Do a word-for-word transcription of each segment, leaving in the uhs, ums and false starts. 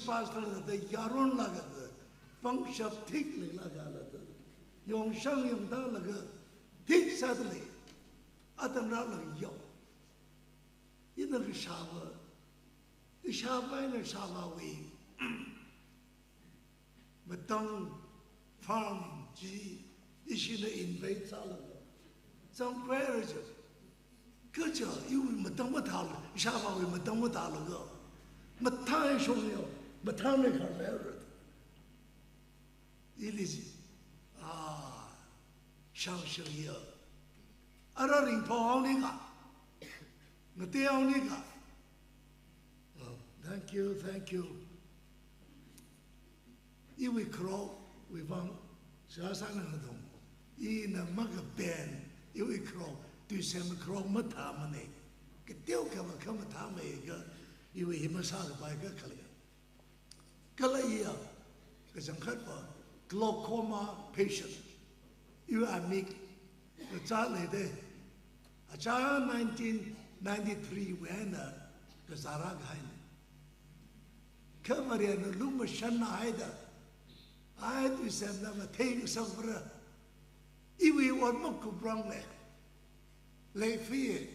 pastor la da yaron la ga da, pangshap thik le la ga la da, yongshang yongda la ga, thik sa da le, atam ra la yo. Ina ga shava, ga shava ina shava we. Matang farm chi, ishina invite sālaga. Zangkhuira chi. Kaja, iwui matang mathāla, ishāvāwui matang mathālaga. Mathā shong yo, mathā me khar me rat. Ili chi. Ah, shang shang ya. Ara ringphā aoni ka. Ngate aoni ka. Oh, thank you, thank you. Iwui kharok, iwui vang, sāsāna ngathong. Ina makaben, iwui kharok, tuisem kharok mathāmane. Kateo kama kamathāmei ka, iwui hi masākapai ka khale. Kala iya, kachangkhat pa, glaucoma patient. Iwui amik, kachā leide. Achā nineteen ninety-three wui eina, kazāra kahaine. Kha Varena lumashanna haida, ai tuisemna matheng sāvāra, iwui ot makuprangle, leifie,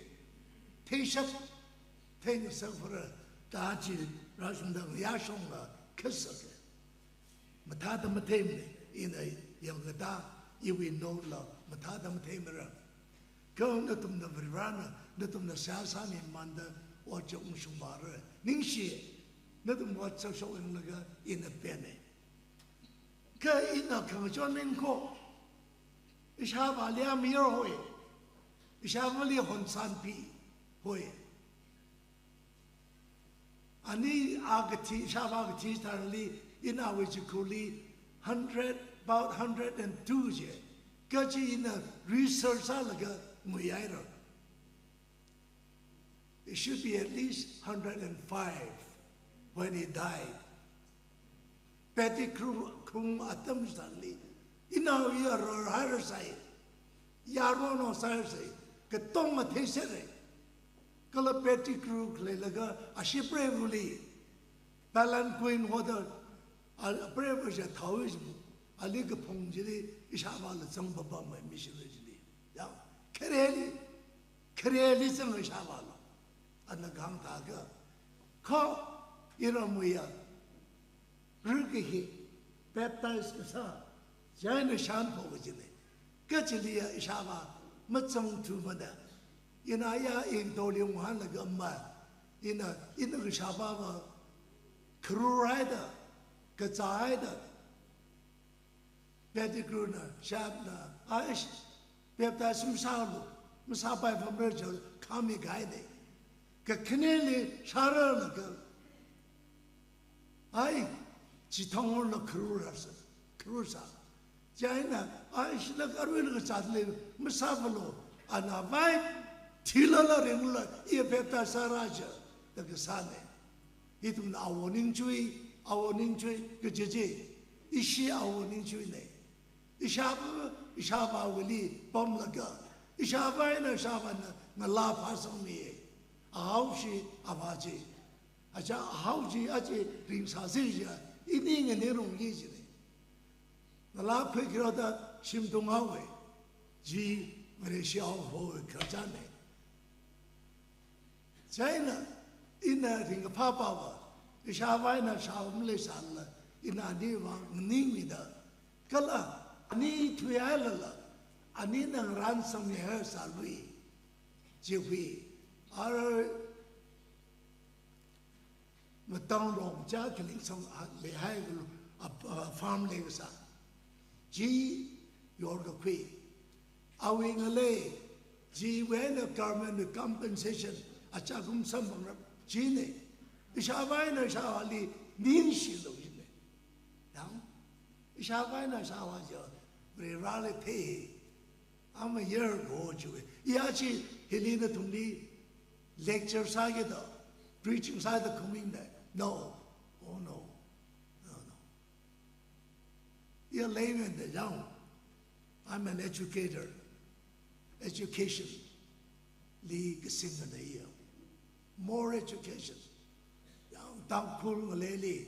theishap, theng sāvāra, ta chi rāshungda yāshongla khasake. Mathāda matheimane, ina yangkata, iwui nola, mathāda matheimara. Kha nathumna Varena, nathumna sāsāmimanda, ot chi ungshungvāra. Ningshi, nathum ot sāshok yanglaga, ina pene. Kha ina khangachon ningko, ishāvāli amir hoi, ishāvāli honsanpi hoi. Ani a kathi, ishāvā kathi tharanli, ina awui chikhurli hundred, about hundred and two je. Kachi ina research sālaga nguihaira. It should be at least hundred and five when he died. Pettigrew khung atam sāli. Ina iya ror haira sai. Yaron no sai sai. Katong athei sere. Kala Pettigrew khaleilaga ashi preivali. Palanquin hoda, a, preiva ja thaoijimu. Ali kaphung chili, ishāvāla zangpapamei missionary chili. Ya, khareli, khareli zanga ishāvāla. Ana gangtaka. Kha, iramwui ya. Rikahi, baptize kasā, chieina shānphok kajine. Kachili ya ishāvā, mazangthumana. Ina ya ingtoli ngahānlaga ma. Ina, ina kashāvāva, kharur haida, kazā haida. Pettigrewna, shapna, aish, baptize masālu, masāpai pamra jal, khami kahaine. Kakhaneli shāralaga, ai, chithang orla kharur sā, kharur sā. Chieina, ai, shila kharur la kazāli, masāvālu, ana vai, thilala ringla, iya baptize sāra ja, da kasāne. Ithumna awo ningchui, awo ningchui, kaji chi, ishi awo ningchuine. Ishāvā, ishāvāwuili pamlaga, ishāvā eina ishāvāna ngalā phāsangmi. Ahao chi, avā chi. Aja ahao chi, aja ringsāsi ja, ini nganirungki jine. Ngalā khuikharāda shimtung haowe. Chi, Malaysia hao hoi khararchāne. Chieina, ina ringkaphā pāva, ishāvā eina ishāvā maleisālala, ina ani vang nganingmida. Kala, ani thuihailala, anina ngaran sangmihaisālui. Chiwui, ara, matang rong cha kiling song a leihai kalu, a, a, farm leikasā. Chi yorkakhui. Awui ngalei, chiwui eina government compensation, achākum samphangrap, chine. Ishāvā eina ishāvāli ningshilu jine. Yang, ishāvā eina ishāvā ja, Vareli thei. I'm a year ago, chiwui. Iya chi, hili nathumli lecture sākida, preaching sāda khuimingne. No. Oh no. No, no. Iya leiwuinde yang. I'm an educator. Education li kasingana iya. More education. Yang Tangkhul ngaleili,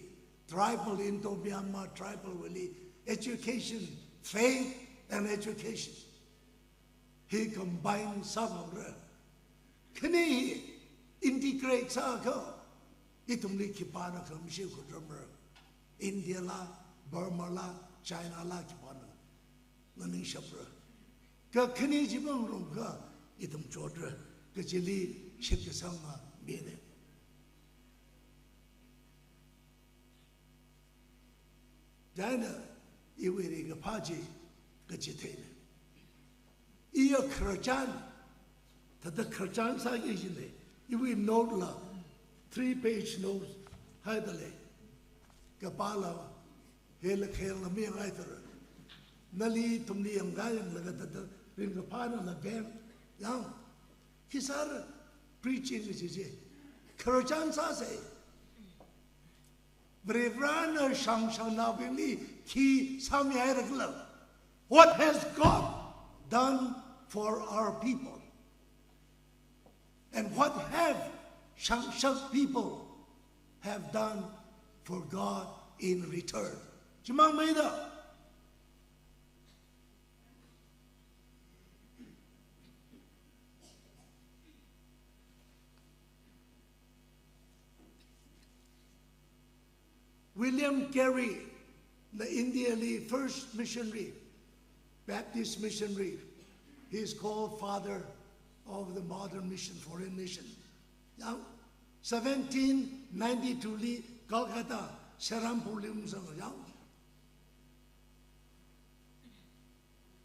tribal, Indo-Myanmar tribal wuili education, faith and education hi combine sāphalungra. Khani hi integrate sākha, ithumli khipāna khamshi khudramra. India la, Burma la, China la khipāna nganingshapra. Kha khani chi mangarumkha ithum chotra, kachili shitkasanga mina. Chieina iwui ringkaphā chi kachitheina. Iya khararchan, thāda khararchan sāki jina, iwui note la, three page notes haida lei. Kapāla, hela khela mi ngaithara. Nali ithumli yangkha yanglaga thāda ringkaphāna la beng. Yang, khi sāra preaching chi chi. Khararchan sāsa. Varivarana shangshangnaobingli khi sāmihaira khala. What has God done for our people? And what have Shangshak people have done for God in return? Chimang maida. William Carey, the India li first missionary, Baptist missionary, he is called father of the modern mission, foreign mission. Yang, seventeen ninety-two li Calcutta, Serampore li ungzang yang.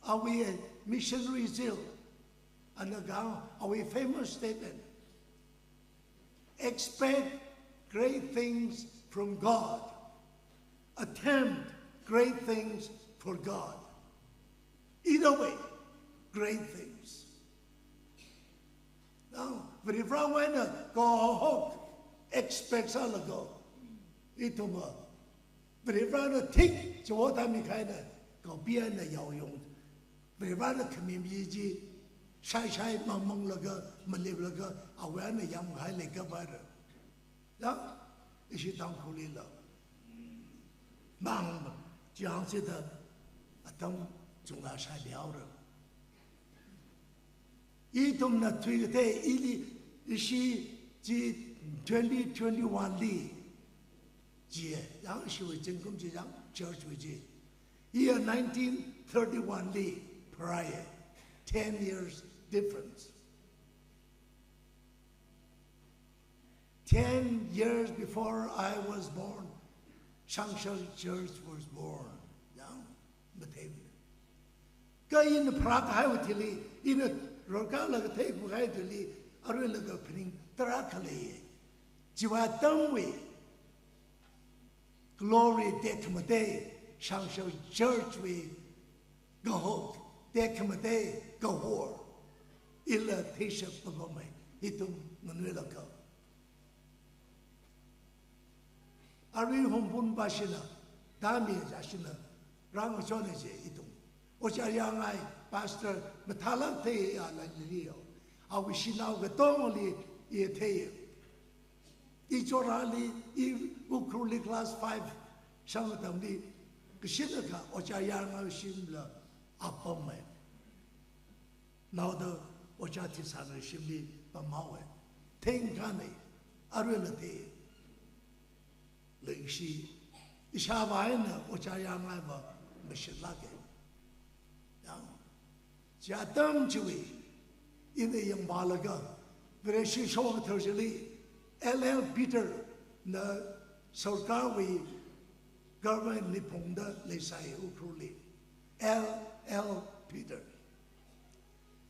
Awui missionary zeal, ana kahāng, awui famous statement, "Expect great things from God. Attempt great things for God." Either way, great things. Now, Varivarāwui eina kahok expect sālaga, ithumva Varivarāna thik chiwui thāmi kahaina, kapiana yaoyong. Varivarāna khami mi chi shaishai mangmanglaga, maleplaga, awui eina yamkahai leikapai ra. Ya, ishi Tangkhulli la. Mang, chihāngchida atam chungla shai liaora. Ithumna thuikathei ili, ishi chi twenty twenty-one li. Chi, yang ishiwui zingkum chi yang church wui chi. Year nineteen thirty-one li, prior, ten years difference. Ten years before I was born, Shangshak Church was born. Yang, mathei. Kha ina pharākahaiwui thili, ina rorkalaga theikhuihai thili, aruilaga phaning tarākha lei. Chiwui atamwui glory tekhamatei, Shangshak Church wui kahok, tekhamatei kahor, ila theishapamei, ithum nganuilakha. Arui Hungpungpa shina, dami ja shina, rāngachonei je ithum. Ojā Yangngai, pastor, mathālāk theiya la liliyo. Awui shanao katongli i theiya. I Chorali, i Ukhrulli class five shang atamli, kashinakha Ojā Yangngai shimla apamei. Naoda Ojā Thisana shimli pamhaowa. Thengkhanei, aruila thei. Leikashi, ishāvā eina Ojā Yangngai va mashitlāka. Yang, chi atam chiwui, ina yangvālaga, Vareshi shokathar chili, L L Peter na sarkarwui government li phungda leisai Ukhrulli. L L Peter.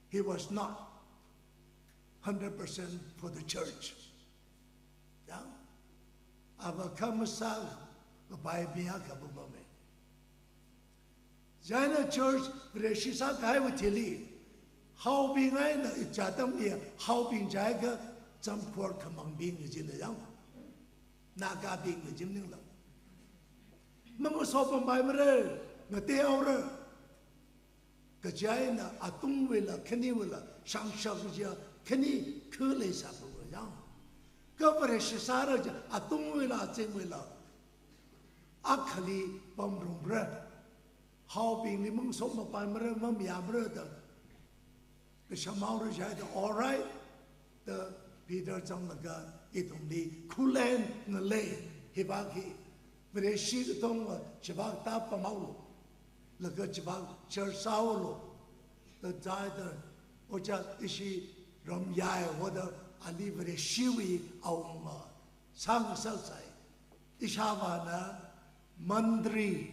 He was not hundred percent for the church. Yang, ava kha masākapai mi akha pamei. Chieina church Vareshi sākahaiwui thili, haobing eina i chi atamli, haobing jiakha Zamkhor Khamangbing kajina yang. Nagabing kaji maningla. Mangasopampaimara, ngateohaora. Kaji eina atungwuila, khaniwuila, Shangshak kajiya, khani khalei sāpamei yang. Kha Vareshi sāra chi, atungwuila, azingwuila. akhali pamrumra. Haobingli mungsom mapaimara, mamayāmara da. Kashamao rajai da, "All right," da Peter zanglaga ithumli khuilen ngalei, hivak hi Vareshi katonga chivak tāpamhaolu, laga chivak church sāhaolu, da zaida, ojā ishi ramyai hoda ali Vareshiwui awunga sāngasaksai. Ishāvāna mantri,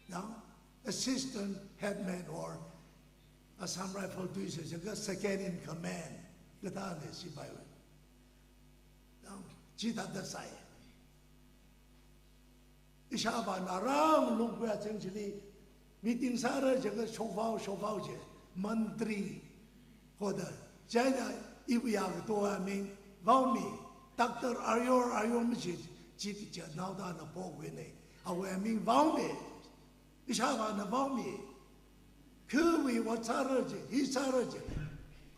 now, assistant headman or Assam Rifle tuisa jiakha second in command kathāna sipaiwui. Now, chithāda sai. Ishāvāna rāngalungkhuiya ching chili meeting sāra jiakha shokvao, shokvao je, mantri hoda. Chieina iwui yākatowui ming Vaomi, Doctor Aryor, Aryor maji, chi kaja naodana pokhuina. Awui ming Vaomi. Ishāvāna Vaomi. Khiwui ot sāra je, hi sāra je.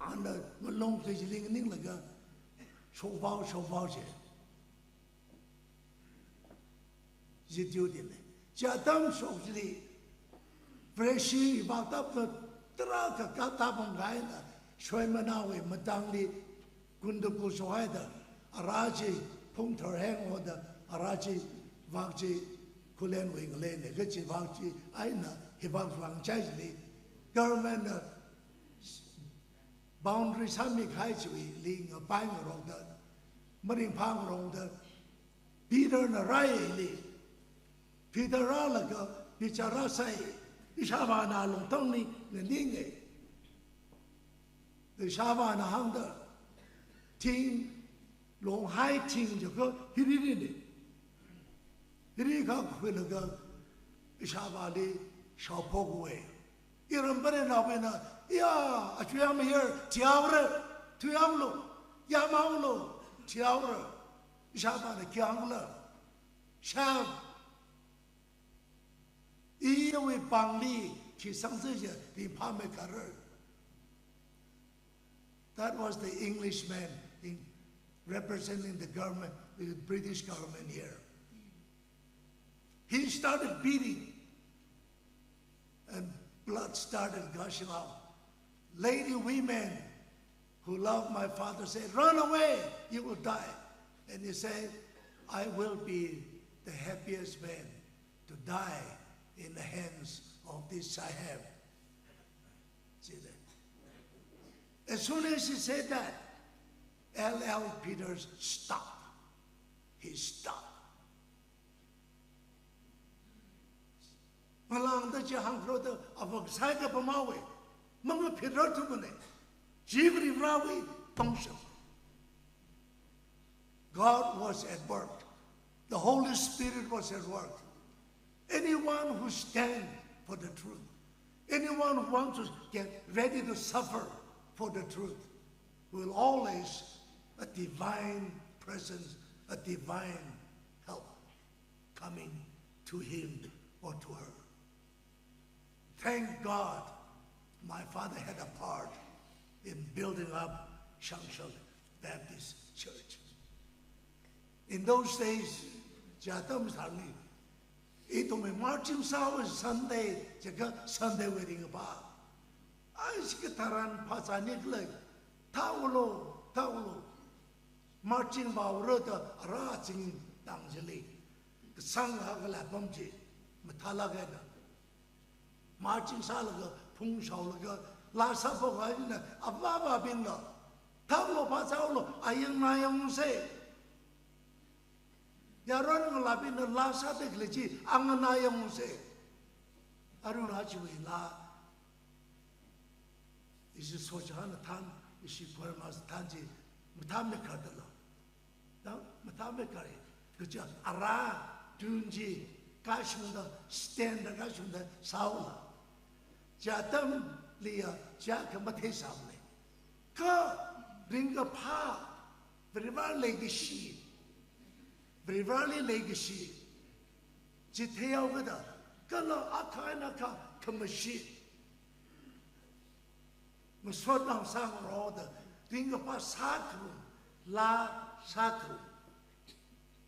Ana ngalung kajili nganinglaga shokvao, shokvao je. Jitiu dine. Chi atam shok chili, Vareshi vak tāpna tarākha katāpam kahaina, shoimanaowui matangli kunda kul shohaida, ara chi phungthar heng hoda, ara chi vak chi khuilenwui ngaleina, kachi vak chi eina, hivak vang chai chili, government na boundary sāmikahai chiwuili ngapai ngarokda, maringphā ngarokda, Peter na rāhaili, Peter rālaga bichar rāsai, ishāvāna lungtongli nganinga. Ishāvāna hāngda, thing, longhai thing jiakha hili lei. Hili kakhuilaga ishāvāli shaophokwui. Iram pare naobingna, "Ya, achu yāmahir, thihaora, thuihaolu, yāmhaolu, thihaora." Ishāvāna khi hāngkhala, "Sham, iwui pāngli khi sangsa je, ringphāmeikharra." That was the Englishman in representing the government, the British government here. He started beating, and blood started gushing out. Lady women who love my father said, "Run away, you will die." And he said, "I will be the happiest man to die in the hands of this Saheb." See that? As soon as he said that, L L Peters stopped. He stopped. Ngalāngda chi hāngkhuida avak saikapam haowa. Mangā Peter thumane. Jivri rawi tongshap. God was at work. The Holy Spirit was at work. Anyone who stand for the truth, anyone who wants to get ready to suffer for the truth, will always a divine presence, a divine help coming to him or to her. Thank God, my father had a part in building up Shangshal Baptist Church. In those days, chi atam tharanli, ithumwui marching sāhaowa Sunday, jiakha Sunday wui ringkaphā. Ai, chikathā tharan phāzānikhala, thāhaolu, thāhaolu. Marching vāhaora da ara ching tang chili, kasang akha laa pam chi mathālāk eina, marching sālaga, phungshaolaga, laa sāphok eina, avāvābingla, "Thāhaolu, phāzāhaolu, ayang nayang ungsa." Yaron ngalābingna laa sāda khalei chi, ānganā yang ungsa. Arui achiwui laa, ishi sochāna thān, ishi Burma thān chi, mathāmeikharda lo. Thān, mathāmeikhar, kaja ara tun chi, kashungda, stand da kashungda sāhaola. Chi atamliya, chi akha matheisāmana. Kha ringkaphā, Varivarali leikashi, Varivarali leikashi chi theihaokida, kala akha eina akha khamashi, masot nao sāngaroda, ringkaphā sākharum, laa sākharum,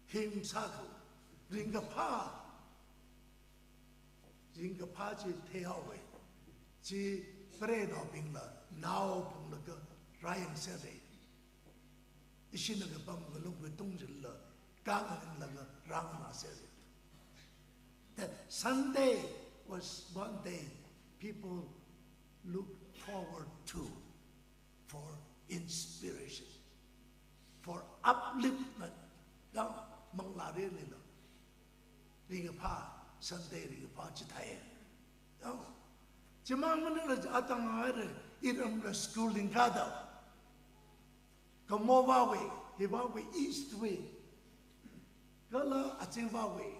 him sākharum, ringkaphā ringkaphā chi theihaowe. Chi preinaobingla, nao phunglaga rāyangserre. Ishina kapam ngalung katung chila, kang ninglaga rāngaserre. That Sunday was one day people look forward to for inspiration, for upliftment. Yang manglā rilila, ringkaphā, Sunday ringkaphā chithāi. Yang, chimang maningla atang aire, iramla school lingkada. Kamo vāwui, hi vāwui East wui, kala azing vāwui,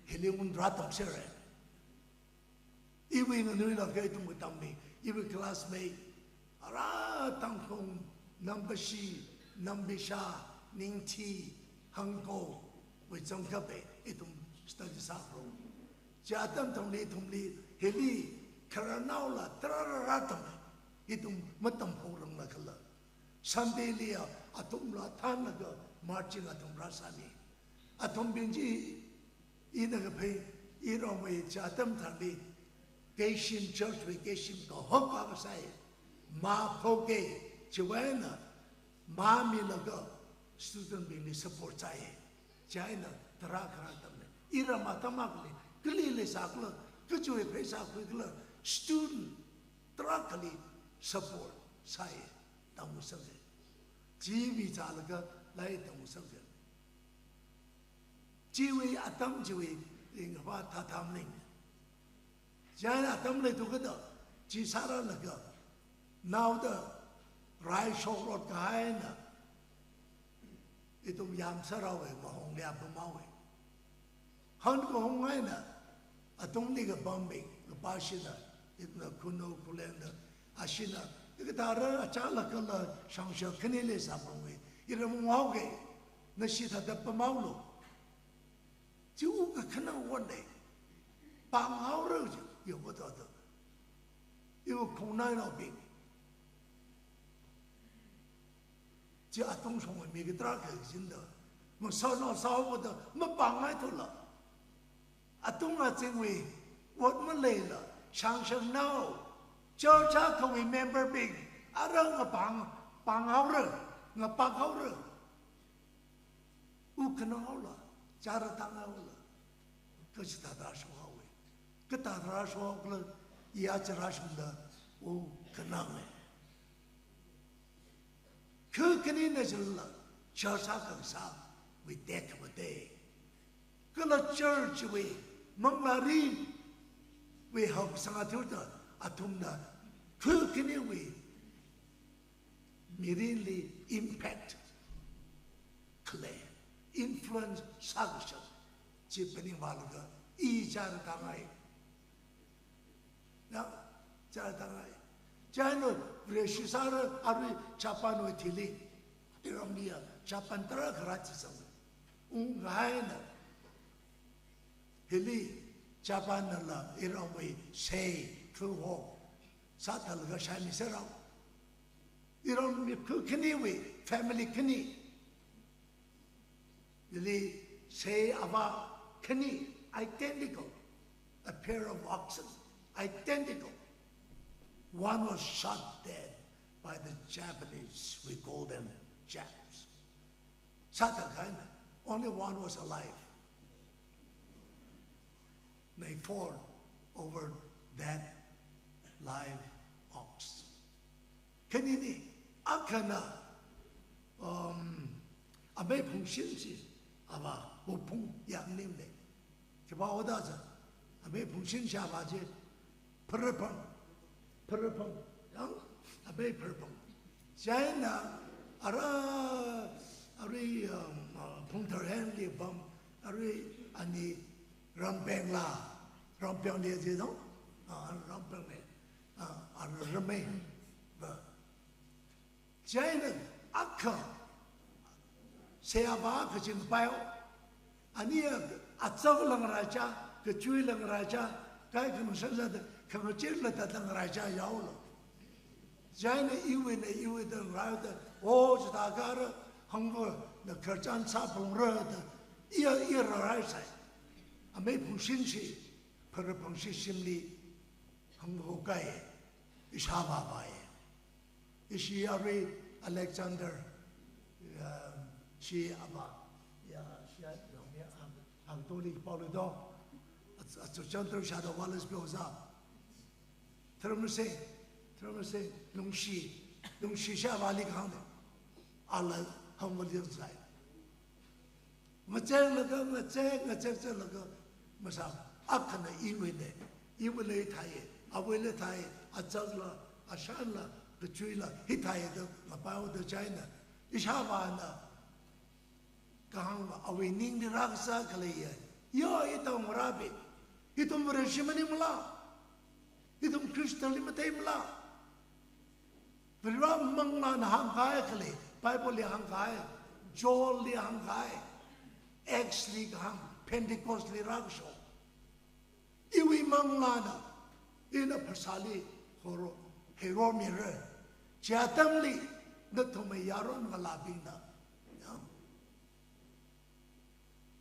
hili ngun rātamserre. Iwui nganuilakha ithum katammi, iwui classmate, ara Tangkhul, Nambashi, Nambisha, Ningthi, Hangko, wui zangkapei, ithum study sākro. Chi atam tongli ithumli, hili, khararnaola, tararara tam, ithum matamhaoranglakhala. Sunday liya, athumla thānlaga, marching athum rāsāni. Athumbing chi, ina kaphei, iramwui chi atam tharli, Geysim church wui Geysim kahok akha sāi. Mā phokei, chiwui eina, mā milaga, student bingli support sāi. Chieina, tarākha rātammi. Iram atam akhali, kali leisākhala, kachiwui pheisā khuikhala, student, tarākhali support sāi. Tamngasakse. Chiwui zālaga, lai tamngasakse. Chiwui atam chiwui, ringkaphā thāthā maning. Chieina atam leithuda, chi sāralaga, naoda, rai shokrot kahaina, ithum yamsāraowe, mahong liapamhaowe. Han kahong eina, atungli kapambing, kapashina, ithumna khuno khulenda, ashina, hikathāra achālakhala shangshak khani leisāpamwe, iram unghaoke, nashi thāda pamhaolu. Chi u kakhanang wonne. Pānghaora chi, yo kathāda. Iwui khongnainaobing. Chi atung shongwui mi katarākha kajinda. Masānao sāhaoda, mapāngngaithula. Atung azingwui, ot maleila, shangshaknao, church akhawui member bing, ara ngapāng, pānghaora, ngapakhaora. U khananghaola, chara tānghaola, kachithā rāshokhaowe. Kathā rāshokhaokhala, iya chi rāshungda, u khanangne. Kha khanina chila, church akha kasāwui tekhamatei. Kala church wui, manglāriwui haokasangathurda, athumna, kha khaniwui, mirinli impact khalei, influence sākashap, chi phaningvālaga, i chara tāngai. Na, chara tāngai. Chieina, Vareshi sāra, arui Japanwui thili, iramliya, Japan tarākha rāchisang. Ungkahaina, hili, Japannala, iramwui, sei, khuho, sāthalaga shaimi serao. Iram mi kha khaniwui, family khani. Ili sei avā khani, identical. A pair of oxen, identical. One was shot dead by the Japanese, we call them Japs. Sāthakhaina, only one was alive. They fought over that live ox. Khanini, akhana, um, amei phungshin chi, avā, wuphung yangnim le. Khipā oda za, amei phungshin chi avā chi, pharapang, pharapang, yang, amei pharapang. Chieina, ara, arui, um, uh, phungthar henli pam, arui, ani, rampengla, rampengli ji dong, ah, rampengli, ah, ara ramei, ba. Chieina akha, sei avā akha chingpaio. Aniya achakla ngaraicha, kachuila ngaraicha, kaikhana shanzada, khangachirla thāda ngaraicha yaolo. Chieina iwuina iwuida ngaraida, o chithākha ara, hangvana khararchan sāphalungra da, iya, iya rāraisai. Amei phungshing chi, pharapangshi shimli hānghokai, ishāvā vāi. Ishi arui Alexander, um, shi ava, ya, shi a, ya, ang, ang toli paulu do. Ats-, atsu chan tru shada walas pyoza. Tramase, tramase, lungshi, lungshi shāvāli kahāng de. Ala hāngvali zai. Ngacheng laga, ngacheng, ngacheng cheng laga, masā, akhana iwuili, iwuili thāi, awuili thāi, achakla, ashanla, kachuila, hithāi da, ngapai da china, ishāvāna, kahāng awui ningli rākasā khaleiya. Yo, ithum rabi, ithum Vareshi maningmala, ithum Khristali mateimala. Varivara manglāna hāngkahai khalei, Bible li hāngkahai, Joel li hāngkahai, Acts li kahāng, Pentecost li rākashok. Iwui manglāna, ina phasāli horo, hero mira. Chi atamli, nathumwui yaron ngalābingna. Ya.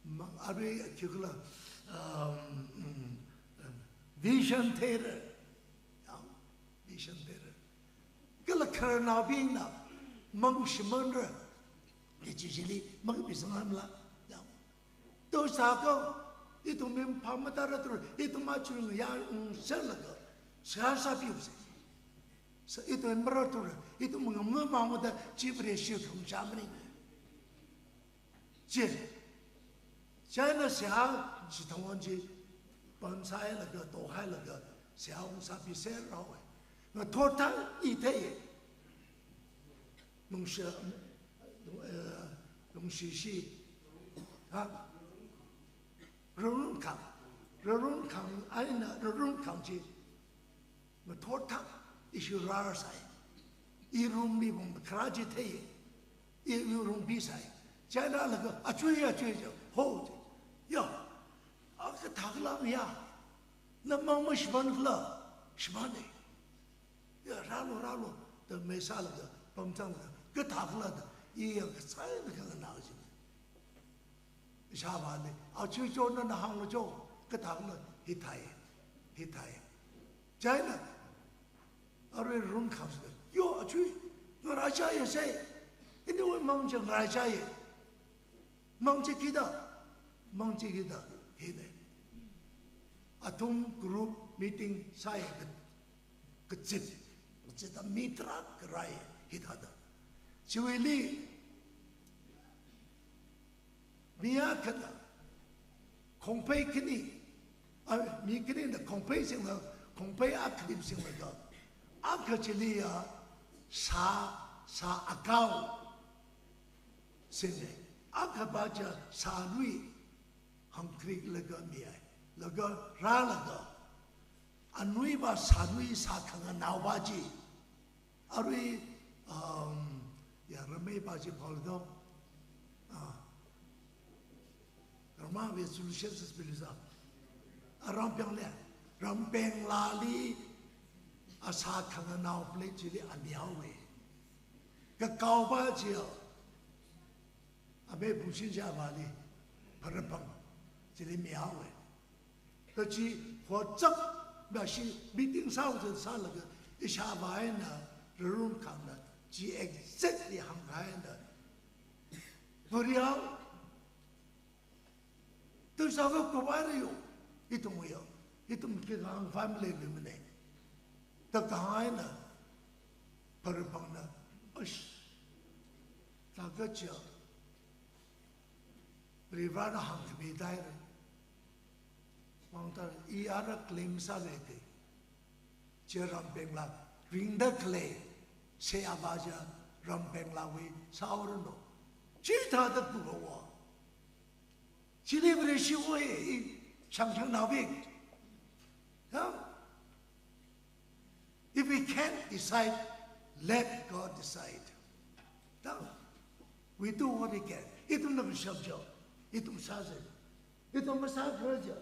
Mang arui khikhala, um, um, um, vision theira. Ya, vision theira. Kala khararnaobingna mang shimānra. Kachi chili mang pisang lamla. Ya. To sākha, ithum mim phamatara tur, ithum achung ya, um, sālaga, sāsā piu se. Sa ithum mara tur, ithum ngam ngam mangda, chi Vareshi khongcha mani. Chi, china seihā, chi thangwan chi, pamsai laga, tohai laga, seihā ungsāpi serrao e. Ngathor thang i thei e. Lungshi, eh, lungshishi. Ha? Rarun khang. Rarun khang, aina rarun khang chi. Ngathor thang, ishi rārsai. I room li bung khara chi thei. I, i room bisai. China laga, achui, achui, achui, ho. Ya. Akha thakla ya. Na mang ma shimān khala, shimān e. Ya, rālu, rālu. Da meisālaga, pamchanglaga, kathakla da. I ya kachaina khanganao chi. Ishāvāli, achui chona na hānglu cho, kathakla, hithāi, hithāi. China, arui rarun khang sāda, yo, achui, ngaraichāya se. Iniwui mang chi ngaraichāya. Mang chi kida, mang chi kida, hine. Athum group meeting sāya ka, kazip, kazipda mi tarākha rāya, hithāda. Chiwuili, mi akhana, khongphei khani, a, mi khanina khongphei singla, khongphei akhanim singlaga, akha chiliya, sā, sā akao single. Akhava chiya sānui, hāngkhariklaga miya, laga rālaga, anuiva sānui sā khanganaova chi. Arui, um, ya, rameiva chi phaolu do. Ah. Rama ve solution spiritual. Aram peng le, ram peng lali, asā khanganao plate chili amihaowe. Kakaova chiya, amei phungshing ishāvāli, pharapang, chili mihaowe. Kachi hochak, mashi meeting sāhaoda sālaga, ishāvā eina, rarun khangna, chi exactly hāngkahai eina. Pariao, tu sāva kubai riyo, ithum yo, ithum khikha hāng family li mane. Takahai eina, pharapangna, ash, taka chiya, Varivarana hāngkhami thāhaira. Mangthar i ara claim sālei te. Chi ram pengla ringda khalei, seihā ava chiya ram penglawui sāhaoranu. Chithāda kuva wa. Chili Vareshiwui i shangshangnaobing. Ya? If we can't decide, let God decide. Now, we do what we can. Ithumna bishop jo, ithum sāsa, ithum masākharā jo.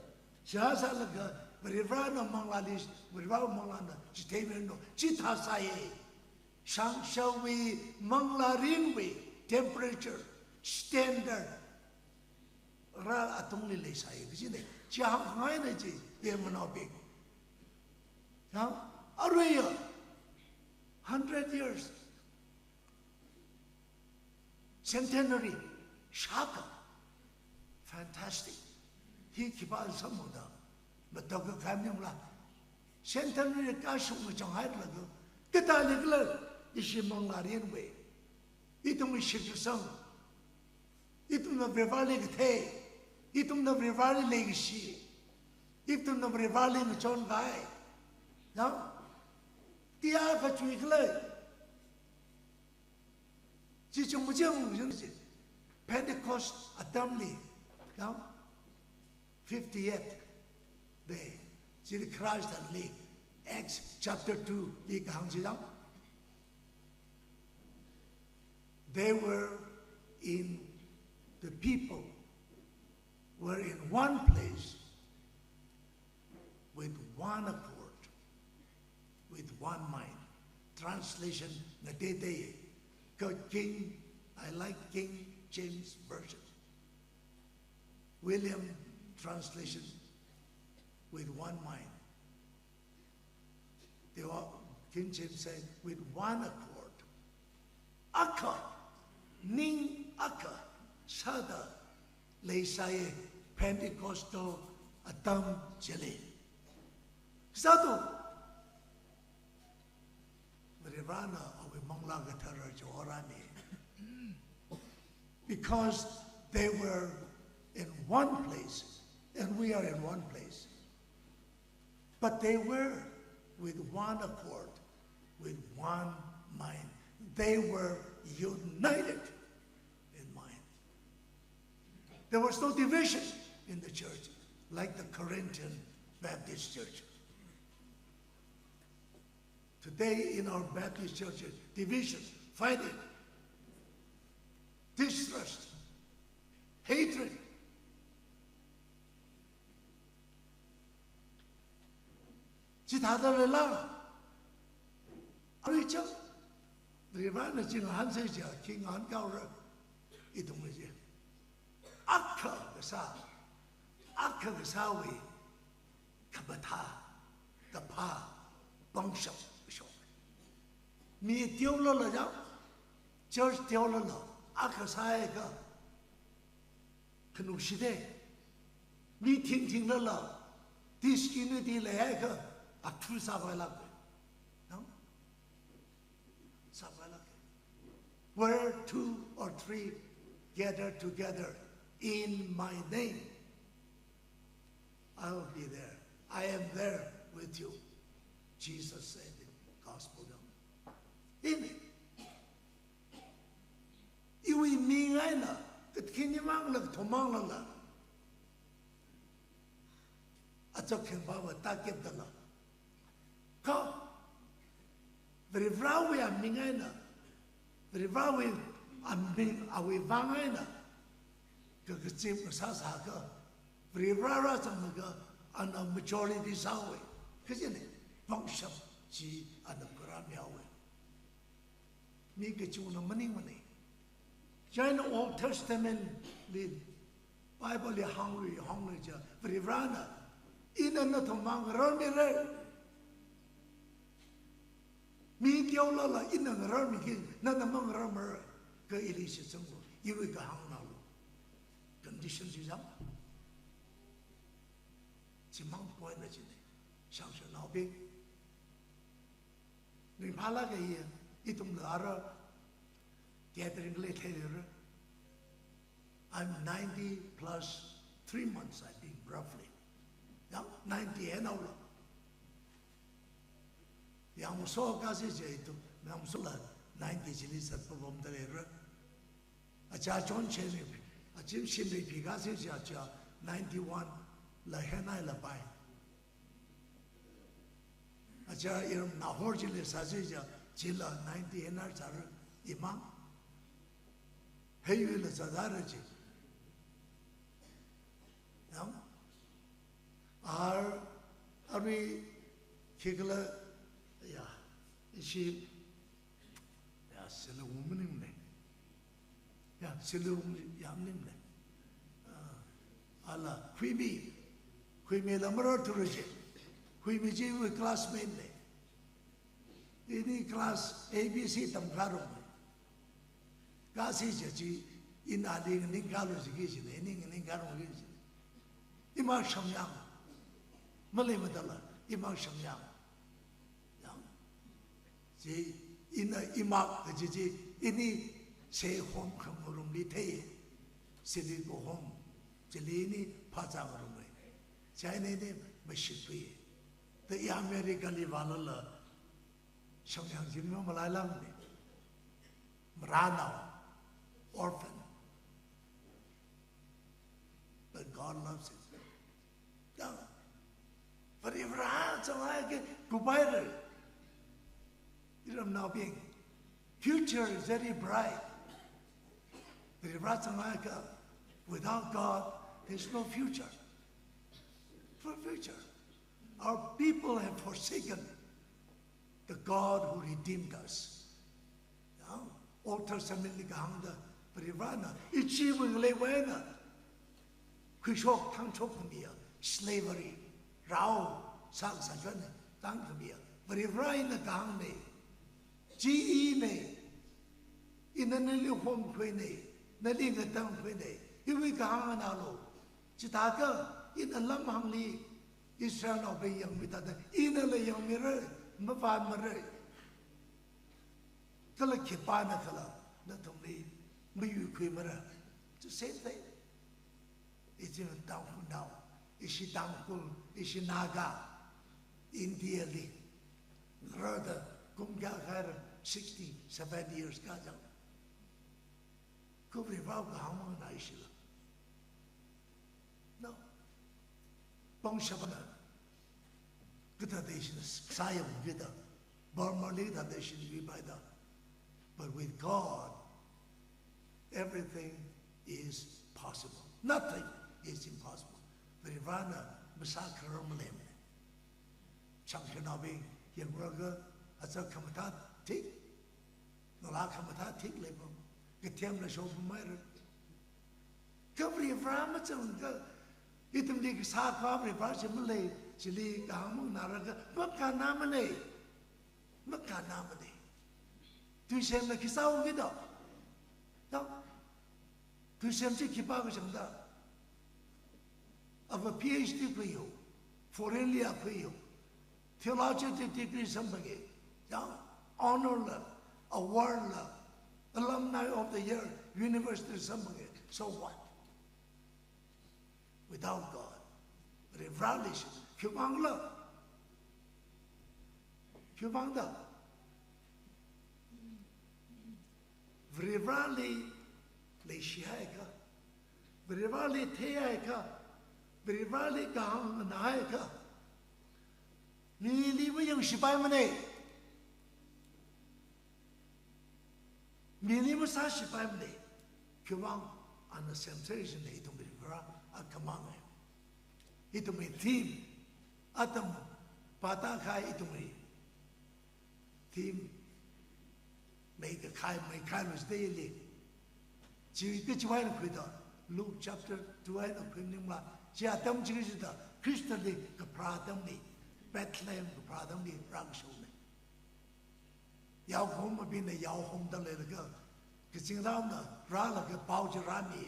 Sāsālaga, Varivarana manglāli, Varivara manglāna chitheiranu, chithāsāya. Shangshangwui, manglārinwui temperature, standard, rā atungli leisai kajina. Chi hāngngaina chi, yangmanaobing. Yang, aruiya, hundred years. Centenary, shākha. Fantastic. Hi khipā samphangda, mataokha khaimyangla. Centenary kashung machang hailaga, kathālikhala, ishi manglā rinwui, ithumwui shitkasang, ithumna Varivarali kathei, ithumna Varivarali leikashi, ithumna Varivarali ngachonkai. Yang, tia kachui khalei. Chi chungmajang yangsi, Pentecost atamli, yang, fiftieth day, chili Christ ali, Acts chapter two li kahāng chi yang. They were in, the people were in one place with one accord, with one mind. Translation ngateitei. Kha King, I like King James Version. William translation, with one mind. They were, King James said, with one accord. Akha, ning akha sāda leisai Pentecostal atam chili. Zato, Varivarana awui Manglā Kathara chihorāmi. Because they were in one place, and we are in one place. But they were with one accord, with one mind. They were united in mind. There was no division in the church like the Corinthian Baptist Church. Today in our Baptist churches, division, fighting, distrust, hatred. Chithāda leila? Arui chang, Varivarana chi ngahānsei chiakha, khi ngahānhaora, ithumwui chi. Akha kasā, akha kasāwui khamathā, kaphā, pangshap kashok. Mi teolala yang, church teolala, akha sāhaiakha, khanushida. Mi thingthinglala, disunity leihaiakha, athu sāpailāka. No? Sāpailāka. Where two or three gather together in my name, I will be there. I am there with you. Jesus said in Gospel. Amen. Iwui ming eina, kathānmang lāk thomang lāla, achok khengpāva tākep dala. Kha, Varivarawui aming eina, Varivarawui aming awui vang eina, ka kachim kasā sāakha, Varivara rāzanglaga, ana majority sāhaowa. Kajina, pangshap chi ana khuirāmihaowa. Mi kachungana maningmana. Chieina Old Testament li, Bible li hānglui, hānglui chiakha, Varivarana, ina nathum vang ngararmira. Mi teolala ina ngararmiki, nana mangararmara. Kha ili shitsanglu, iwui kahāng nalo. Condition chi zang. Chimang point na china. Shangshanaobing. Ringphālāka, ithumla ara gathering li theira. I'm ninety plus three months, I think, roughly. Yang ninety eina haola. Yangso kasā chi ithum, yangsola ninety chili zatpamda leira. Aja John Shenri, aja Shenri phi kasā chi aja ninety-one la henai la pai. Aja Iram Nahor chili sāsā chiakha, chila ninety eina zāra imang. Hei yuila zāzāra chi. Yang? Ar, arui khikhala, ya, ishi, ya, sila wumnimne. Ya, sila wum, ya, nimne. Ah, Ala Huimi, Huimila mararthura chi. Huimi chi iwui classmate na. Ini class A B C tamkharumna. Kasi chi chi, ina ali nganingkhalu jiki jina, ini nganingkharumki jina. Ima shamyang. Maleimada la, ima shamyang. Yang. Chi ina imak kaji chi, ini se home khangarumli thei. Sili ko home. Chili ini phāzā ngarumna. Chieina ini mashitpui. Ta i America li vālala, shamyang chi mamalailamna. Maranao, orphan. But God loves it. Yang, Varivarā zanglaga kuphaira. Iramnaobing, future is very bright. Varivarā zanglaga, without God, there's no future. For future. Our people have forsaken the God who redeemed us. Yang, Old Testament li kahāngda, Varivarāna, Egypt wui ngaleiwui eina, khuishok thangshok khamiya, slavery, rao, sākasā chān, tangkhamiya, Varivarā eina kahāngna, chi ina, ina nali homkhuina, nali ngatangkhuina, iwui kahāng nganālu. Chithākha, ina lamhāngli, Israelnaobing yangmi thāda, inala yangmira, mavāmara. Kala khipāna khala, nathumli mayuikhuimara. It's the same thing. Ishi Tangkhulnao, ishi Tangkhul, ishi Naga, India li, ngarāda kum kayākha haira, sixty, seventy years kachang. Kha Varivarā kahāng manganāshila. No. Pangshapana. Kathāda ishina sāyangkida. Burma li kathāda ishina yuipaida. But with God, everything is possible. Nothing is impossible. Varivarāna masākharar maleimana. Chāngshanaobing yanglaga, aja khamathā thik, ngalā khamathā thik leipam, kathemla shokpamhaira. Kha Varivarā mazangakha, ithumli kasā khavā Varivarā chi malei, chili kahāng manganālaga, makannāmana, makannāmana. Tuisemna khi sāhaokida. Tang, tuisem chi khipā kachangda. Ava PhD khuihaowa, foreign li a khuihaowa, theological degree samphanga, yang, honor la, award la, alumni of the year, university samphanga. So what? Without God, Varivarāli shi, khiwuivangla, khiwuivangda, Varivarāli leishihaiakha, Varivarāli theiakha, Varivarāli kahāng nganāakha, mili mayangshiphaimana. Mili masāshiphaimana. Khiwuivang, ana semser jina, ithum Varivarā akhamanga. Ithumwui theme, atam pātākahai ithumwui theme, meikakhai, meikhailui jidalei. Chi kachiwui eina khuida, Luke chapter two eina khuimaningla, chi atam chi kachida, Khristali kapharā atamli, Bethlehem kapharā atamli rākashokna. Yaokahomabingna yaohomda leilaga, kazingraona rālaga pao chi rāmi.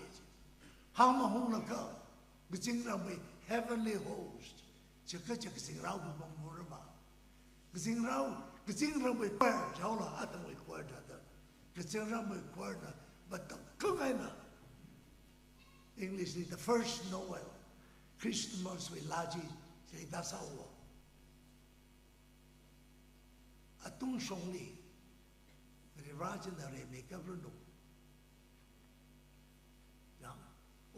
Hangmahunglaga, kazingramwui heavenly host, chaka chaka kazingrao bubang murama. Kazingrao, kazingramwui choir, chaola atamwui choir thāda. Kazingramwui choir na, but the kakaina, English li the first Noel, Christmas wui laa chi, chi dasāhaowa. Atungshongli, Varivarā china reimei kapranu. Yang,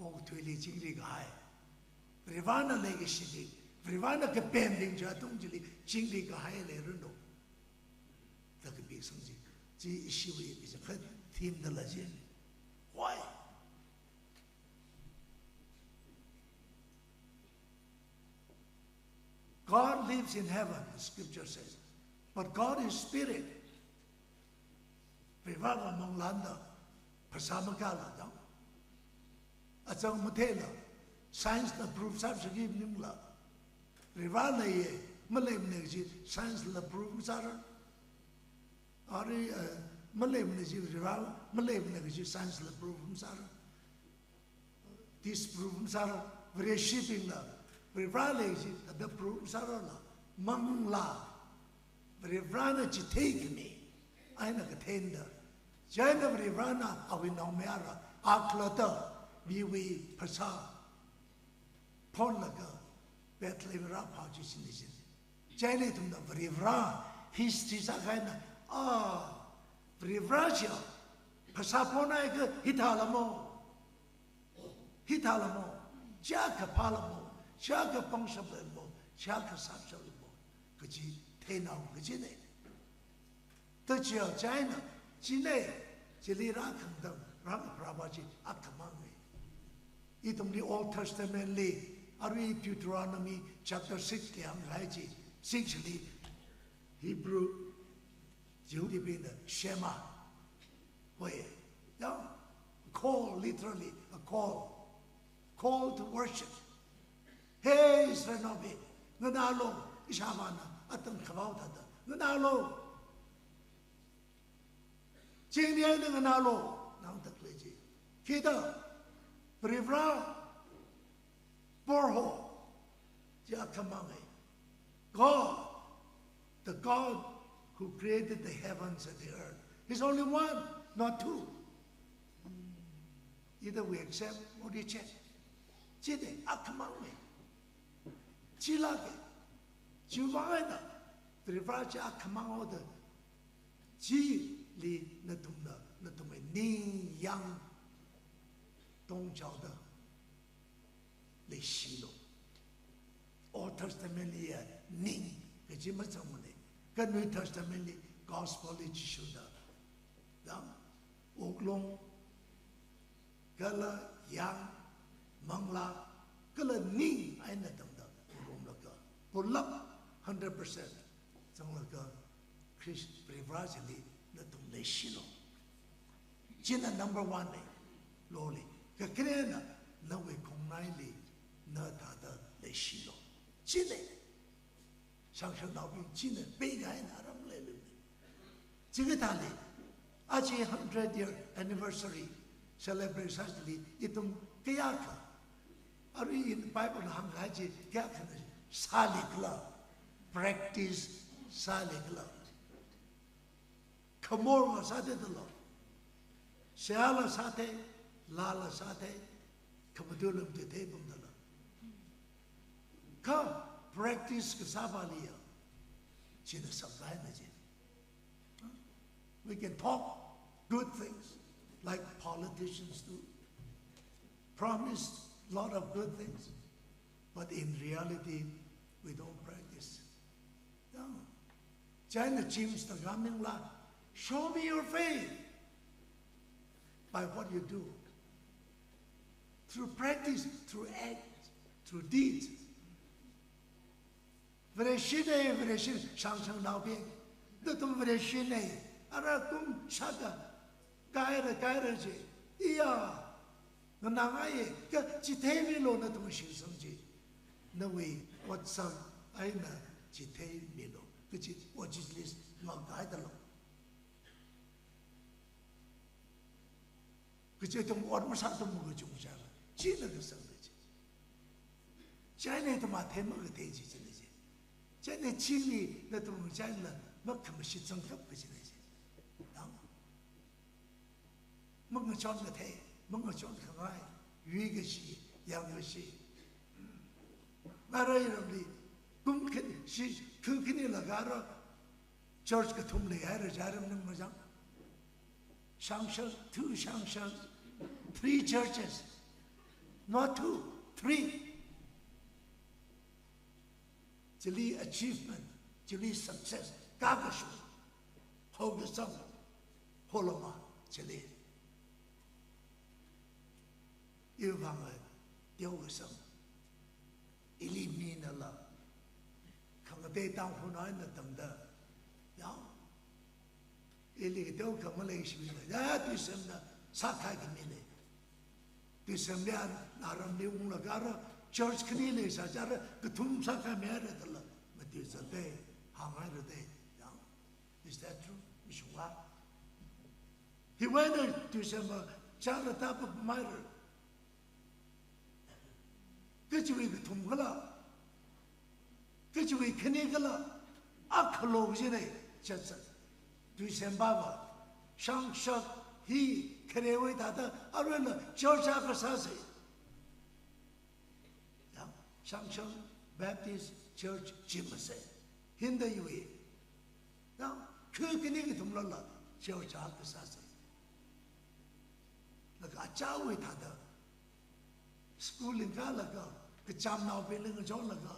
okathuili chingri kahai. Varivarāna leikashili, Varivarāna kapembing chi atung chili chingri kahai leiranu. Da kapisang chi, chi ishiwui, ishiwui kha theme dala chi. Why? God lives in heaven, the scripture says. But God is spirit. Varivarā manglānda, phasā makāla dang. Achang matheila, Science na prove sāshiki maningla, Varivara leiya, maleimana kaji science la prove masāra. Arui, eh, maleimana kaji Varivara, maleimana kaji science la prove masāra. Disprove masāra. Vareshibingla Varivara lei kaji thāda prove masārala, manglā Varivarana chitheimi eina katheinada, chieina Varivarana awui naomayara, a khalatta miwui phasā phonlaga Bethlehem rāphā chi shini shini. Chieina ithumna Varivara history sākahai eina, ah, Varivara chiya phasā phonhaiakha hithālamo, hithālamo, chiyākha phālamo, chiyākha pangshap leilamo, chiyākha sāshap leilamo kaji theinao kajina. Tachiya chieina, china, chili rākhangatha, rākapharāva chi akhamanga. Ithumli Old Testament li, arui Deuteronomy chapter six li hāngkahai chi, six li Hebrew, Jihudibingna Shema hoi. Ya, call, literally a call. Call to worship. Hey Israelnaobing, nganālu, ishāvāna atam khavao thāda nganālu. Chingri eina nganālu, nang tak lei chi. Khida, Varivara, Proho, chi akhamanga. God, the God who created the heavens and the earth. He's only one, not two. Either we accept or reject. China akhamanga. Chilāka. Chiwui vang eina Varivara chi akhamang haoda, chili nathumna, nathumwui ningyāng tongchaoda leishilu. Old Testament liya ning kaji mazangmana. Kha New Testament li gospel li Jishuna, ya, wuklung, kala yāng, manglā, kala ning eina tangda ngarumlaga, pulap hundred percent zanglaga, Khrist Varivara chili nathum leishilu. China number one na, loli. Kakhanena, nawui khongnaili na thāda leishilu. China, shangshangnaobing, china peikahai eina aram leilu. Chikathāli, aja hundred year anniversary celebrate sāchili ithum kayākha, arui in Bible hāngkahai chi kayākhana sālikhala, practice sālikhala. Khamorva sātheidalo, seihāla sāthei, laala sāthei, khamatui lam theithei pamdalo. Kha practice kasāvāliya, china samkahaina chi. We can talk good things like politicians do, promise lot of good things, but in reality, we don't practice. Ya. China James na hāngmila, show me your faith by what you do. Through practice, through act, through deeds. Vareshina, Vareshina, shangshangnaobing, nathum Vareshina, ara kum shāda kahaira, kahaira chi, iya, nganāngaiya, kha chitheimilu nathum shingsang chi. Nawui otsang eina chitheimilu, kachi ot chili ngakaidalo. Kachi atam ot masāthum kachungkha chila, china kasangda chi. China ithum athei makathei chi china chi. China chili nathum chila makhamashit zangkap kachina chi. Yang. Mangachon kathei, mangachon khangai, yuikashi, yangkashi. Ngarā iramli, kum khani, shi, kum khani laga rā, church kathum leihaira, jaram nang mazang. Shangshang, two shangshang, three churches. Not two, three. Chili achievement, chili success, kakasho, haokasang, holama, chili. Iwui vang teokasang, ili minala, khangatei Tangkhulnao eina tangda, ya, ili teokha maleishimana, ya, tuisemna, sākahai khami lei. Tuisem liya, naramli unglaga ara, church khani leisā chara, kathum sākhamira dala, matuizatda, hānghaira da, yang. Is that true? Mashunga. Hiwui eina tuisem va, chara tapa maira. Kachiwui kathum kala, kachiwui khani kala, akhalo kajina, chatsat. Tuisem va va, shangshak hi kharewui thāda, aruila church akha sāsa. Yang, Shangshak Baptist Church chi masa. Hithāda iwui. Yang, kha khani kathum lala, church akha sāsa. Laga achāwui thāda, school lingkalaga, kachamnaobingli ngachonlaga,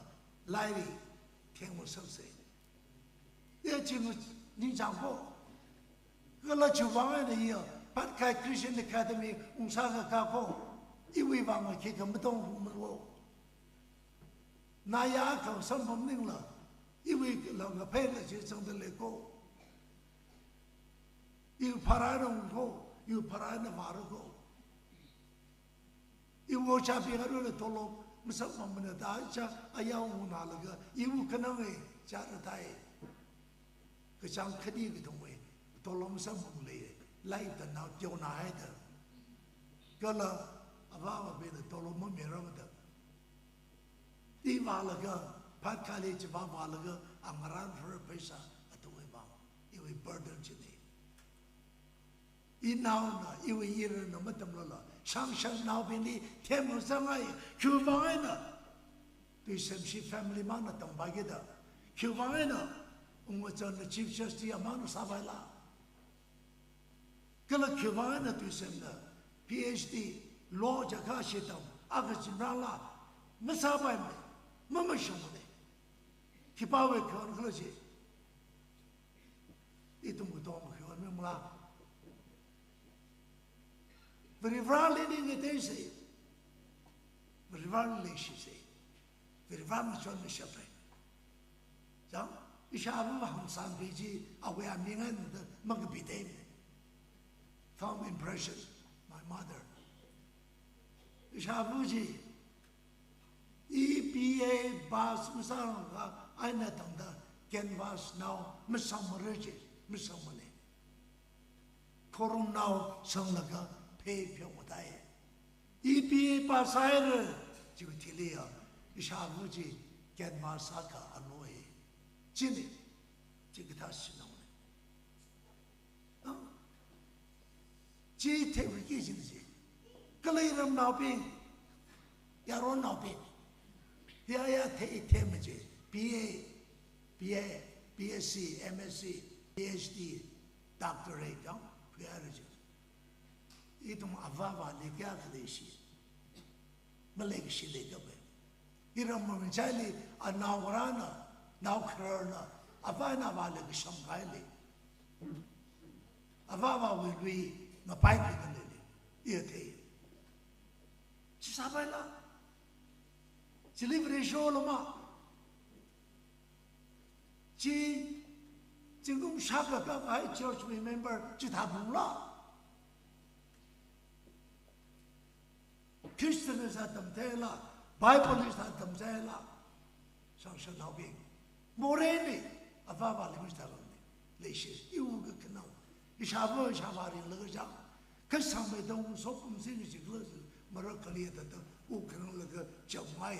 lairik theng masāsa. Iya chi ningchāng ko. Kala chiwui vang eina iya, Patkai Christian Academy ungsā kakā ko. Iwui vang khikha matongmara ko. Naya kha samphaningla, iwui lam kaphaila chi zangda lei ko. Iwui pharā rong ko, iwui pharā eina vāra ko. Iwui chābing aruila tolop masamphangmana da cha ayao ngunalaga, iwui kanang e, chara tai. Kachāng khani kathumwui tolop masamphangla, laida nao teonā haida. Kala avāvabingna tolop mamirarmada. Ivālaga, Patkaili chiva vālaga, angarān phara pheisā, atuwui vang, iwui burden china. Inaona, iwui irana matamlala, Shangshaknaobingli themkasāngai, khiwui vang eina, tuisemshi family mangna tampai kida, khiwui vang eina, Ungwachana Chief Justice amangna sāpaila. Kala khiwui vang eina tuisemna, P H D, law chaka shitam, akha chimrala, masāpaimana, mamashungmana. Khipāwui khayon khala chi. Ithum katong khayon mimla. Varivarali ningateisa. Varivarali leishisa. Varivarana chonmishappa. Chang, ishāva hāngsangpi chi, awui aming eina da makapi teimana. Firm impression, my mother. Ishāva chi, I B A pass masālakha eina tangda canvass nao masangmara chi, masangmana. Khorumnao sanglaga phei pheomatai. I B A pass sāhaira, chiwui thili ya, ishāva chi canvass sākha aloi. China, chi kathā sinaona. Chi theiwui ki jin ji. Kala iramnaobing, yaronnaobing, ya ya thei thei maje, B A, B A, B S C, M S C, P H D, doctorate, yang, khuihaira ji. Ithum avāvali kayākha leishi. Maleishilei kapai. Iram maminchaili anaongarāna, naokhararna, avā eina avāli kasham kahaili. Avāvawui lui ngapai kida leili. Iya thei. Chi sāpaila. Chili Vareshi lama. Chi, zingkum shākha kakahai church member chithāphungla. Christian sā tamtheila, Bible sā tamtheila, Shangshaknaobing. Moreina, avāvali mishitharanna. Leishi, iwui kakhanang. Ishāva, ishāvā ringlaga chang. Kasāngmeida ungsopam sing jikla, marakhali tata, u khananglaga chāmngai.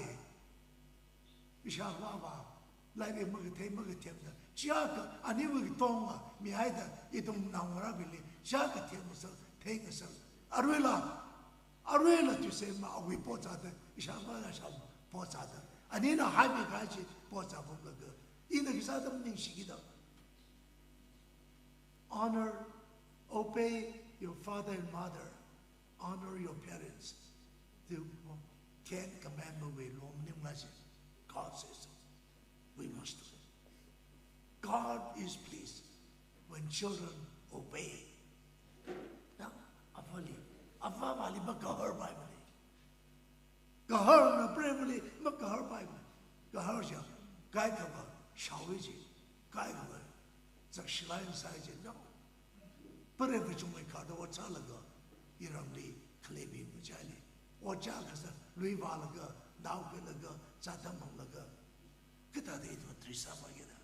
Ishāvāva, lairik makathei makathemda, chiakha, aniwui katonga, mihaida, ithum naongarābingli, chiakha themngasā, theingasā. Aruila, aruila tuisema awui potsāda, ishāvā ishāvā potsāda. Anina haimi kachi potsā pamlaga. Ina khisāda maningshikida. Honor, obey your father and mother. Honor your parents. The Ten Commandment wui law maningla chi. God says so. We must do it. God is pleased when children obey. Yang, avāli, avāvali makaharpaimana. Gaharna premli makaharpaimana. Gahar ja, kaikhava shaowa ji, kaikhava zakshilai sai ji, no. Pare pachungmei kada ot sālaga, iramli khaleibing machaili. Ot chā kasā, lui vālaga, nao khuilaga, chātam hānglaga. Kathāda ithum Theresa vākida.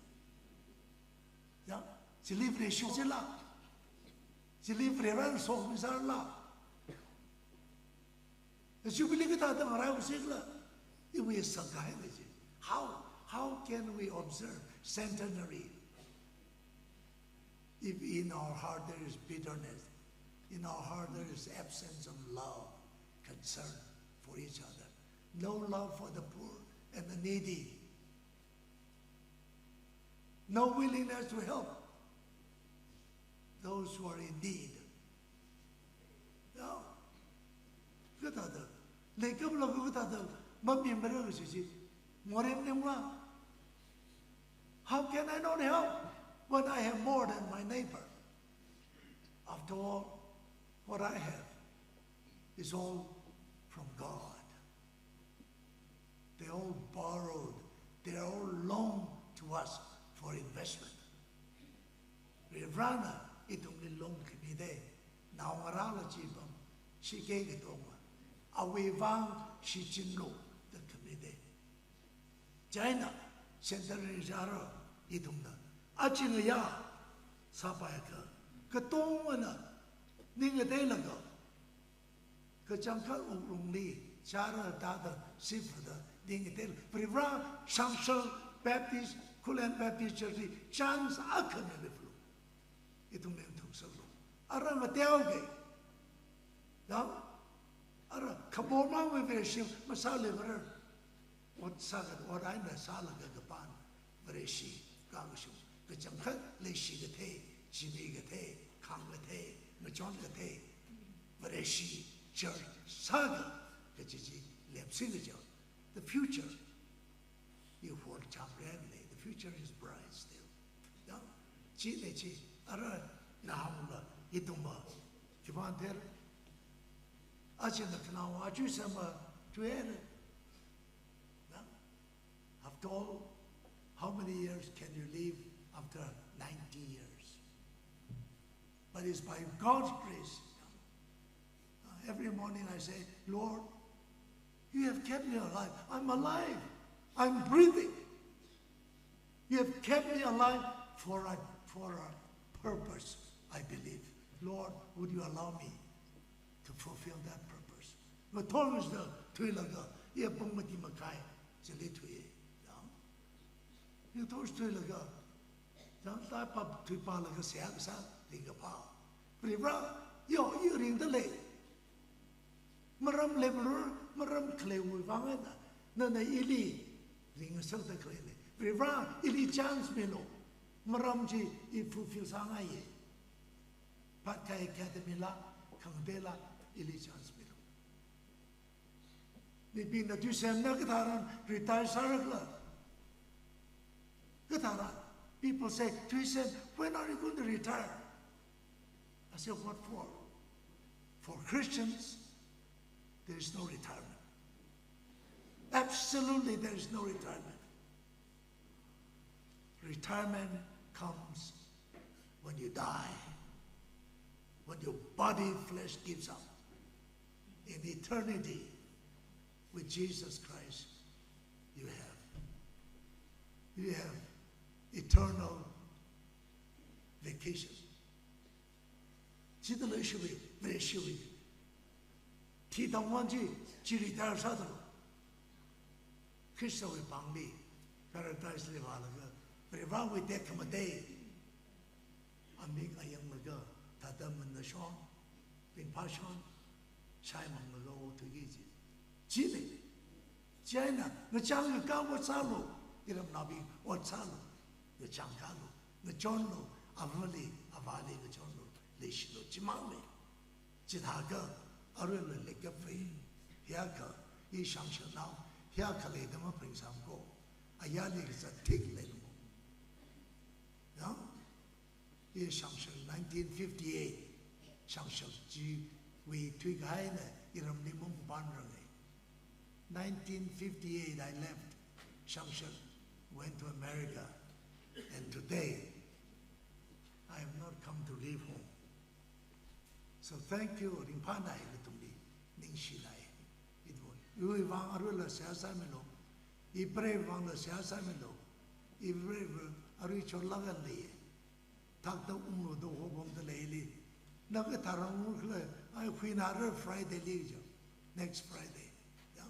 Ya, chili Vareshi chila. Chili Varena sokhami sāla. Jubilee kathāda ngaraiusikla. Iwui sākahai lei chi. How, how can we observe centenary if in our heart there is bitterness, in our heart there is absence of love, concern for each other, no love for the poor and the needy, no willingness to help those who are in need? Ya, kathāda, leikapla kathāda, mami mara kaji chi, morem nemla. How can I not help when I have more than my neighbor? After all, what I have is all from God. They all borrowed, they all loaned to us for investment. Varena ithumli loan khamida, naongarāla chi pam, shike katonga, awui vang shichinlu da khamida. Chieina, centenary chāra ithumna, aja ngayā sāpaiakha, katongana ning ngateilaga, kachangkhat wuklungli chāra thāda, sifada, ning ngatei, Varivara, Shangshal Baptist, Khullen Baptist Church li chance akha milu. Ithum maungthuisaklu. Ara ngateoke. Ya? Ara khamormang Vareshi masāle mara. Ot sākha, ot eina sālaga kapam Vareshi, kakashung, kachangkhat leishi kathei, chimi kathei, khāng kathei, ngachon kathei, Vareshi church sākha, kaji chi lepsi kaja. The future, you hold champion, the future is bright still. Ya, chili chi, ara nahāngla, ithumva, khipān thār, aja nakhana, aja sema, tuer. Ya? After all, how many years can you live after ninety years? But it's by God's grace. Uh, every morning I say, "Lord, you have kept me alive. I'm alive. I'm breathing. You have kept me alive for a, for a purpose, I believe. Lord, would you allow me to fulfill that purpose?" Ngathor sāda thuilaga, iya pung mati makai, chili thui, ya. Ngathor thuilaga, ya, ta pap thui pālaga seihā kasā, ringkaphā. Varivara, yo, i ringda lei. Maram leilala, maram khaleiwui vang eina, nana ili ringngasakda khalei lei. Varivara, ili chance milu. Maram chi i fulfill sāngaiye. Bhatkha Academy la, khangateila, ili chance milu. Mibingna Thuisem na katharan retire sārakhala. Katharan, people say, "Thuisem, when are you going to retire?" I say, "What for?" For Christians, there is no retirement. Absolutely, there is no retirement. Retirement comes when you die, when your body flesh gives up. In eternity, with Jesus Christ, you have, you have eternal vacation. Chithāda leishiwui, leishiwui. Thi tangwan chi, chi retire sāda lo. Khristawui pāngli, paradise li vālaga, Varivarawui tekhamatei amik ayanglaga, thāda manna shon, ringphā shon, shaimanglaga othuiki kaji. Chili, chieina, ngachang ngakā ot sālu, iramnaobing ot sālu, ngachang kālu, ngachonlu, avali, avāli ngachonlu, leishilu, chimangli. Chithākha, aruila leikapwui, hiyākha, i Shangsharnao, hiyākha leida maphaningsam ko, ayarli kazat thik leilu. Ya? I Shangshar nineteen fifty-eight, Shangshar chiwui thuikahaina iramli mungpānranga. Nineteen fifty-eight, I left Shangshar, went to America, and today, I have not come to leave home. So thank you, ringphānai, nathumli ningshinai. Iwui vang aruila seihā sāmilu. Ipreiwui vangla seihā sāmilu. Ipreiva arui chotlākda leiya. Thakta unglu da hopamda leili. Na katharan ungkhala, ai khuinara Friday li jo. Next Friday. Ya.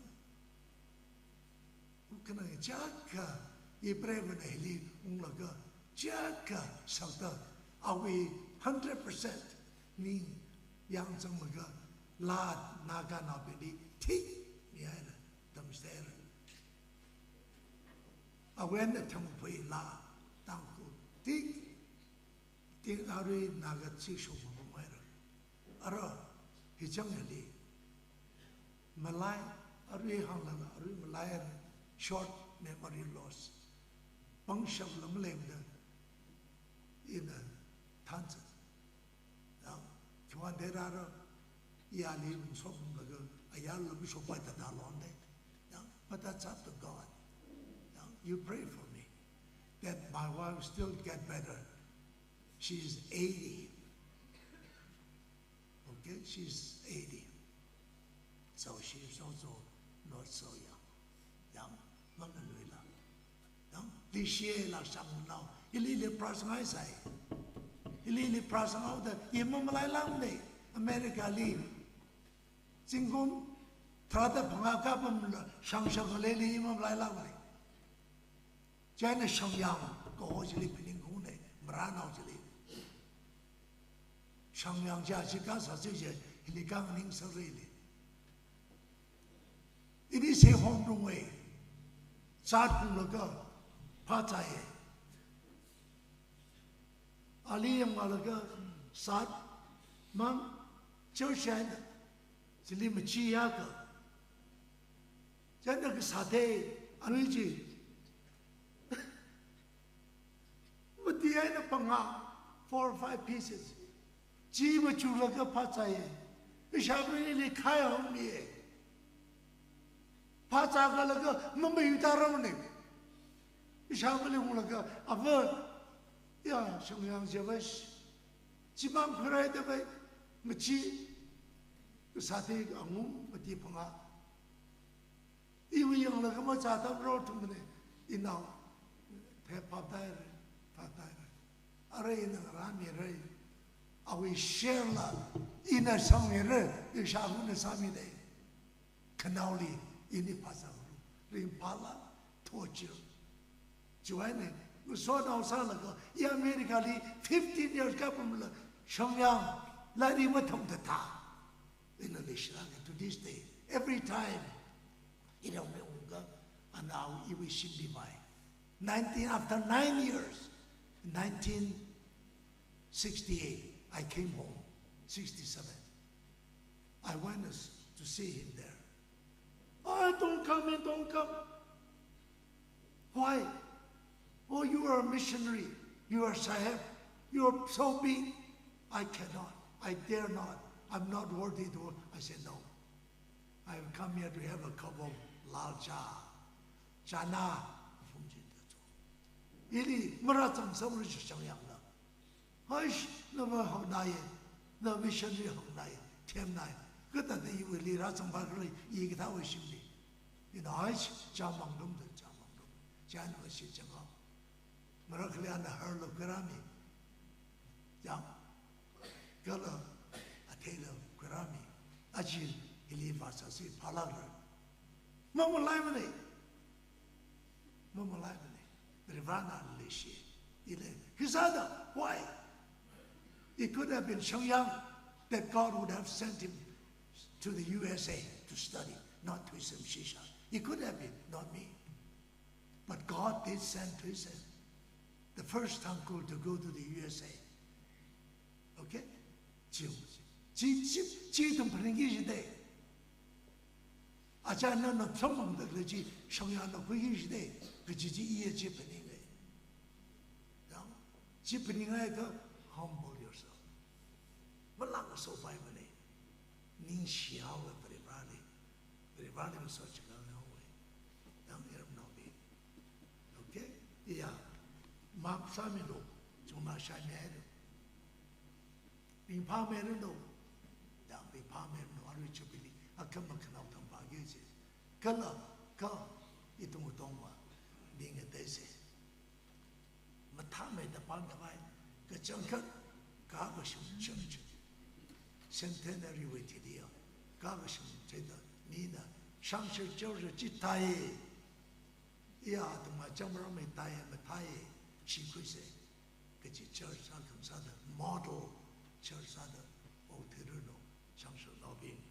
Ukhanang chiyākha, ipreivana hili unglaga, chiyākha shakta, awui hundred percent ning yangzanglaga, laa Naganaobingli thik mihaira, tamchitheira. Awui eina thangphui laa, Tangkhul thik, thik arui Naga chi shokpamhaira. Ara, hi changyali. Malai, arui hānglala, arui malai, short memory loss. Pangshap lam lengda, ina thansa. Yang, khiwuivang de rāra, iyali ungshokpamlaga, ayarla mashokpai thāda londe. Yang, but that's up to God. Yang, you pray for me, that my wife still get better. She is eighty. Okay, she's eighty. So she is also not so young. Yang, manganuila. Yang, this year la shangnao. Hili hili prasngai sai. Hili hili prasngao da, i mamalailāmane, America li. Zingkum tharāda phangā kapamla, shang shang leili i mamalailāmane. Chieina Shangyang kaho chili phaningungna, maranao chili. Shangyang chi achi kasā chi je, hili khanganing sāreili. Ini se hom rung e, zat phunglaga, phāzai e. Ali yanglaga, zat, mang, chao shaina, chili machiya ka. Chieina kasā thei, anui chi. Mati eina phangā, four or five pieces. Chi machurlaga phāzai e. Ishāvāli khai hom ni e. Phāzā kalaga mamayu tharamane. Ishāvāli unglaga, ava, ya, Shangyang je vai. Chimang khuirai da vai. Machi. Kasā thei angum mati phangā. Iwui yanglaga mazā tam ro thumane, inao, the phaptaire, phaptaire. Arui ina rāmire, awui share la, ina sāmire, ishāvāna sāmide. Khanaoli, ini phāzālu, ringphāla, thotchilu. Chiwuivangna, ngasotnao sālaga, i America li fifteen years kapamla, Shangyang, lairik mathumda thā. Ina leishilāka to this day. Every time, ina me unga, anao iwui shimli mai. Nineteen, after nine years, nineteen sixty-eight, I came home, sixty-seven. I went to s-, to see him there. "Oh, don't come in, don't come." "Why?" "Oh, you are a missionary. You are Saheb. You are so big." "I cannot. I dare not. I'm not worthy to." I said, "No. I have come here to have a cup of lal cha. Chana." Ili marāzang samri Shangyangna. "Haish, nava haonai, na missionary haonai, themnai. Kathāda iwuili rāzangphalei, i kathāwui shimli?" Ina, "Haish, cha manglum da, cha manglum. Cha nava shi changao." Marakhali ana harla khuirāmi. Yang, kala atheila khuirāmi. Aja hili vāsāsi phālākra. Mamalaimane. Mamalaimane. Varena leishi. Ile. Hisāda, why? It could have been Shangyang that God would have sent him to the U S A to study, not Tuisem Shisha. It could have been, not me. But God did send Tuisem, the first Tangkhul to go to the U S A. Okay? Chi, chi, chi, chi ithum phaningki jide. Aja nana thamang da le chi, Shangyangna khuiki jide. Kaji chi iya chi phaninge. Yang, chi phaninge ka humble yourself. Malāng so pai mane. Ningshihaowa Varivarali. Varivarali masot chikang haowa. Yang iramnaobing. Okay? Iya. Map sāmilu. Chungna shai meilu. Ringphāmeilu. Yang ringphāmeilu. Arui Jubilee. Akhama khanao thampha ke chi. Kala, kha, ithum tongma, mi ngateisei. Mathāmeida pāngkhavai, kachangkhat, kakashung church. Centenary wui thili ya, kakashung church da, mina, shangshar church chi thai. Iya, athum chang maram mi thai, mathai, shikhuisei. Kachi church athum sāda, model church sāda, okthuiranu, shangshar naobing.